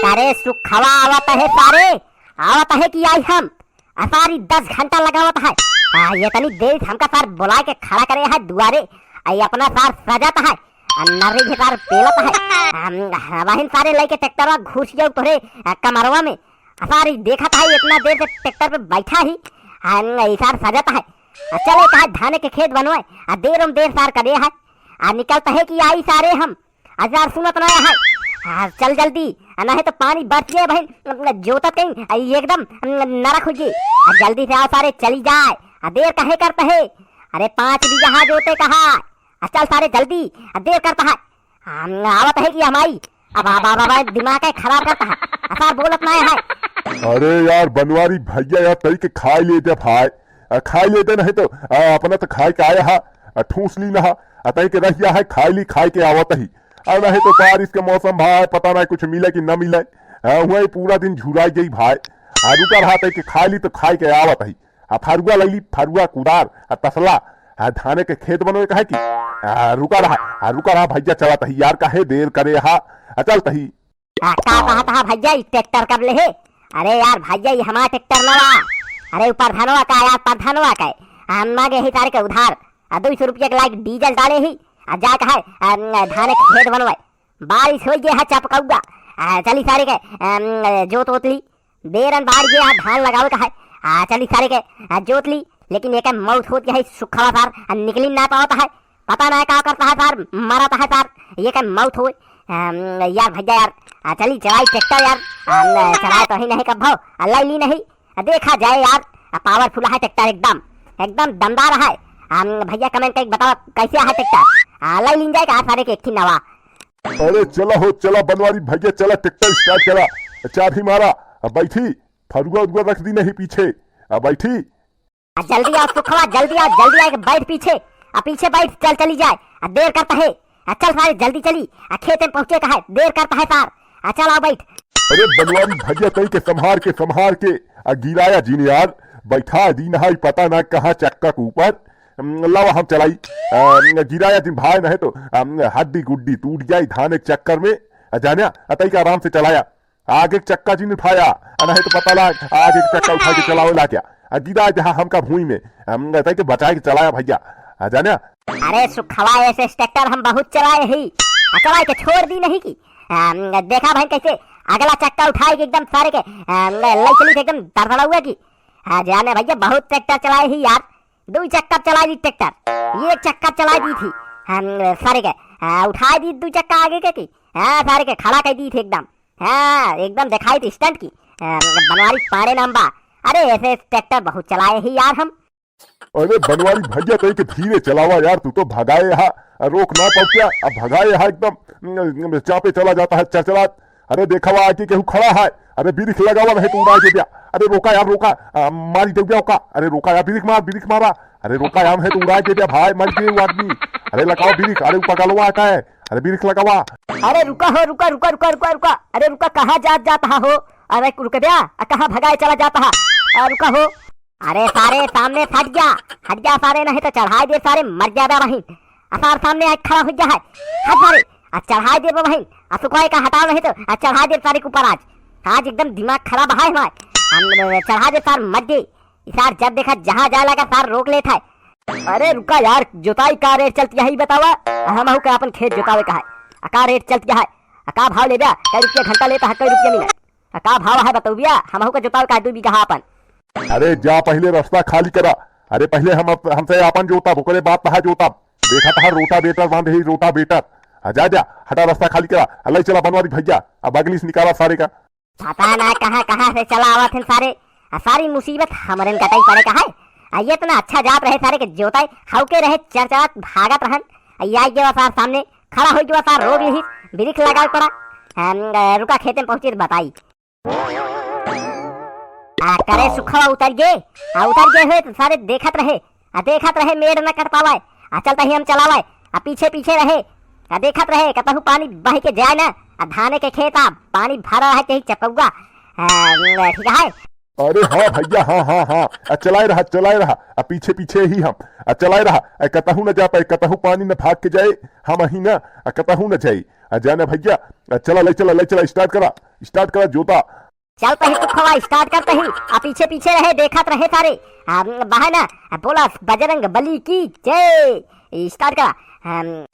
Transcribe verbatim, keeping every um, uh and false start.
अरे सुखवा आवत है सारे, आवत है कि आई हम। आ सारी दस घंटा लगावत है। आ, ये तनी देर हमका सार बुला के खड़ा करे है दुआरे। आ, ये अपना सार सजत है। आ, नर्री भी सार पेलत है। हम, वहिन सारे लेके ट्रैक्टरवा घुस गयो तोरे, आ, कमरवा में। आ, सारी देखत है, इतना देर से ट्रैक्टर पे बैठा ही। आ, ई सार सजत है। आ, चले कहा धाने के खेत बनवाए। आ, देर हम देर सार करे है। आ, निकलत है कि आई सारे हम। आ, सार सुनत ना है। आ, चल जल्दी, आ, नहीं तो पानी बरस जाए बहिन, जोतत कहीं, आ, एकदम नरक हो जाए। आ, जल्दी से आओ सारे, चली जाए। आ, देर काहे करत है? अरे, पाँच बीघा जोते कहा। आ, चल सारे जल्दी, आ, देर करत है। आ, आवत है कि हमारी, अब, अब, अब, अब दिमाग है खराब करत है। आ, सार बोलत ना है। अरे यार बनवारी भैया यार, तई के खाई ले दे भाई। आ, खाई लेते नहीं तो, आ, अपना तो खाए के आया हा, आ, ठूस ली ना हा, आ, तई के रहिया है, खाई ली, खाए के आवत ही। आ, नहीं तो बारिश के मौसम भाई, पता नहीं कुछ मिले कि न मिले। आ, वही पूरा दिन झुराई गई भाई। आ, रुका रहा तई के खाई ली तो खाए के आवत ही। आ, फरुआ लैली, फरुआ, कुदार, आ, तसला, आ, धाने के खेत बनवे का है कि? आ, रुका रहा, आ, रुका रहा भैया, चलत ही यार, काहे देर करे हा, आ, चलत ही। आ, का कहत हा भैया, ई ट्रैक्टर कब ले हे? अरे यार भैया, ई हमार ट्रैक्टर नवा। अरे ऊपर धनवा का यार, पर धनवा का। हम मांगे ही सारे के उधार। आ, दो सौ रुपया के लाइक डीजल डाले ही। आ, जा कहा, आ, धाने के खेत बनवाए। बारिश हो गया है चपकौआ। आ, चली सारे के, आ, जोत वोत ली। बेरन बाढ़ गया है, धान लगावे का है। आ, चली सारे के, आ, जोत ली। लेकिन ये के मौत होत है, सुखवा सार, आ, निकली ना पावत है। पता ना का करत है सार, मरत है सार, ये के मौत होए। अम, यार भैया यार, आ, चली चलाई ट्रैक्टर यार, अम, चलाए तो ही नहीं कब भव, आ, लाई ली नहीं, आ, देखा जाए यार, आ, पावरफुल है ट्रैक्टर एकदम, एकदम दमदार है। अम, भैया कमेंट करके बताओ कैसे है ट्रैक्टर, आ, लाई लीन जाए का सारे के एक ही नवा। अरे चला हो, चला बनवारी भैया, चला ट्रैक्टर स्टार्ट करा, चाबी मारा, अब बैठी, फरुआ उरुआ रख दी नहीं पीछे, अब बैठी। आ जल्दी आओ सुखवा, जल्दी आओ, जल्दी आके बैठ पीछे। आ पीछे बैठ, चल चली जाए। आ देर करत है। आ चल सारे जल्दी चली। आ खेत में पहुँचे का है, देर करत है सार। आ चल आओ बैठ। अरे बनवारी भैया तई के संभार के, संभार के। आ गिराया जिन यार, बैठा दी नहाई पता ना कहाँ चक्का के ऊपर। अम, लावा हम चलाई। अम, गिराया जिन भाई नहीं तो, अम, हड्डी गुड्डी टूट जाई धाने के चक्कर में। आ जाने, आ तई के आराम से चलाया। आगे के चक्का जिन उठाया, आ नहीं तो पता लाग, आगे के चक्का उठा के चलावे लाग गया। आ गिरा जहाँ हमका भूमि में, हम कहते हैं कि बचाए के चलाया भैया। आ जाने। अरे सुखवा, ऐसे ट्रैक्टर हम बहुत चलाए ही। आ चलाए के छोड़ दी नहीं की। आ, देखा भाई कैसे अगला चक्का उठाए के एकदम सारे के, आ, ले चली थे एकदम दरदड़ौआ की। आ जाने भैया, बहुत ट्रैक्टर चलाए ही यार। दो चक्का चला दी ट्रैक्टर, ये एक चक्का चला दी थी। हम सारे के, आ, उठा दी दो चक्का आगे के की। हाँ, सारे के खड़ा कर दी थी एकदम। हाँ, एकदम दिखाई थी स्टंट की। आ, बनवारी पाड़े नाम बा। अरे ऐसे ट्रैक्टर बहुत चलाए ही यार हम। अरे बनवारी भैया तई के धीरे चलावा यार, तू तो भगाए हा, रोक ना पाऊ क्या? अब भगाए हा एकदम, न, न, चापे चला जाता है चरचरात। अरे देखावा आगे केहू खड़ा है, अरे बिरिख लगावा नहीं तो उड़ा के दिया। अरे रोका यार रोका, आ, मारी देउया ओका। अरे रोका यार बिरिख मार, बिरिख मारा। अरे रोका यार नहीं तो उड़ा के दिया भाई, मर गए वो आदमी। अरे लगाओ बिरिख, अरे ऊपर गलवा आता है। अरे बिरिख लगावा। अरे रुका हो, रुका, रुका, रुका, रुका, रुका। अरे रुका, कहाँ जात जात हा हो? अरे रुक दिया, आ, कहाँ भगाए चला जाता हा? आ, रुका हो। अरे सारे सामने से हट जा, हट जा सारे, नहीं तो चढ़ाई दे सारे, मर जाबे वहीं। आ सार सामने आके खड़ा हो जा है, हट सारे, आ चढ़ाई दे वहीं। आ सुखवाए का हटाओ नहीं तो, आ चढ़ाई दे सारे के ऊपर आज। आज एकदम दिमाग खराब है हमार। हम चढ़ा दे सार, मर गए। ई सार जब देखा जहाँ जाए लगा सार रोक लेत है। अरे रुका यार, जोताई का रेट चलत है बतावा, आ हमहू का अपन खेत जोतावे का है। आ का रेट चलत है, आ का भाव लेबे, कै रुपया घंटा लेता है, कै रुपया मिनट? आ का भाव है बतौबिया, हमहू का जोतावे का है दू बीघा अपन। अरे जा पहिले रस्ता खाली करा। अरे पहिले हम अप-, हमसे आपन जोतब, ओकरे बाद तहा जोतब। देखा तहा रोटावेटर बांधे ही, रोटावेटर। आ जा जा, हटा रस्ता खाली करा। आ ले चला बनवारी भैया, अब अगली से निकाला सारे का। पता ना कहाँ कहाँ से चला आवत हैं सारे। आ सारी मुसीबत हमरे न कटाई पड़े का है। आ ये इतना अच्छा जात रहे सारे के जोताई, हऊ के रहे चरचरात भागत रहन। आ ये आई गया सार सामने, खड़ा हो गया सार, रोक लिहिस, ब्रेक लगावे पड़ा। हम, अ, रुका खेते में पहुँची तो बताई। आ, करे सुखवा उतर गे, आ, उतर गे हुए तो सारे देखत रहे, आ, देखत रहे मेड़ न कर पावे, आ, चलता ही हम चलावे, आ, पीछे पीछे रहे, आ, देखत रहे, कतहु पानी बह के जाए ना, आ, धाने के खेत आ, पानी भरा रहे, चाहे चपौआ, आ, ठीक है। अरे हाँ भैया, हाँ, हाँ, हाँ, आ, चलाए रहा, चलाए रहा, आ, पीछे पीछे ही हम, आ, चलाए रहा, आ, कतहु न जा पाए, कतहु पानी न भाग के जाए, हम ही ना, आ, कतहु न जाए, आ, जाना भैया, आ, चला, ले चला, ले चला, स्टार्ट करा। स्टार्ट करा जोता। चल तही तू खवा, स्टार्ट कर तही। आ पीछे पीछे रहे, देखत रहे सारे। आ, बहे ना, आ, बोला बजरंग बली की जय। स्टार्ट करा। हम,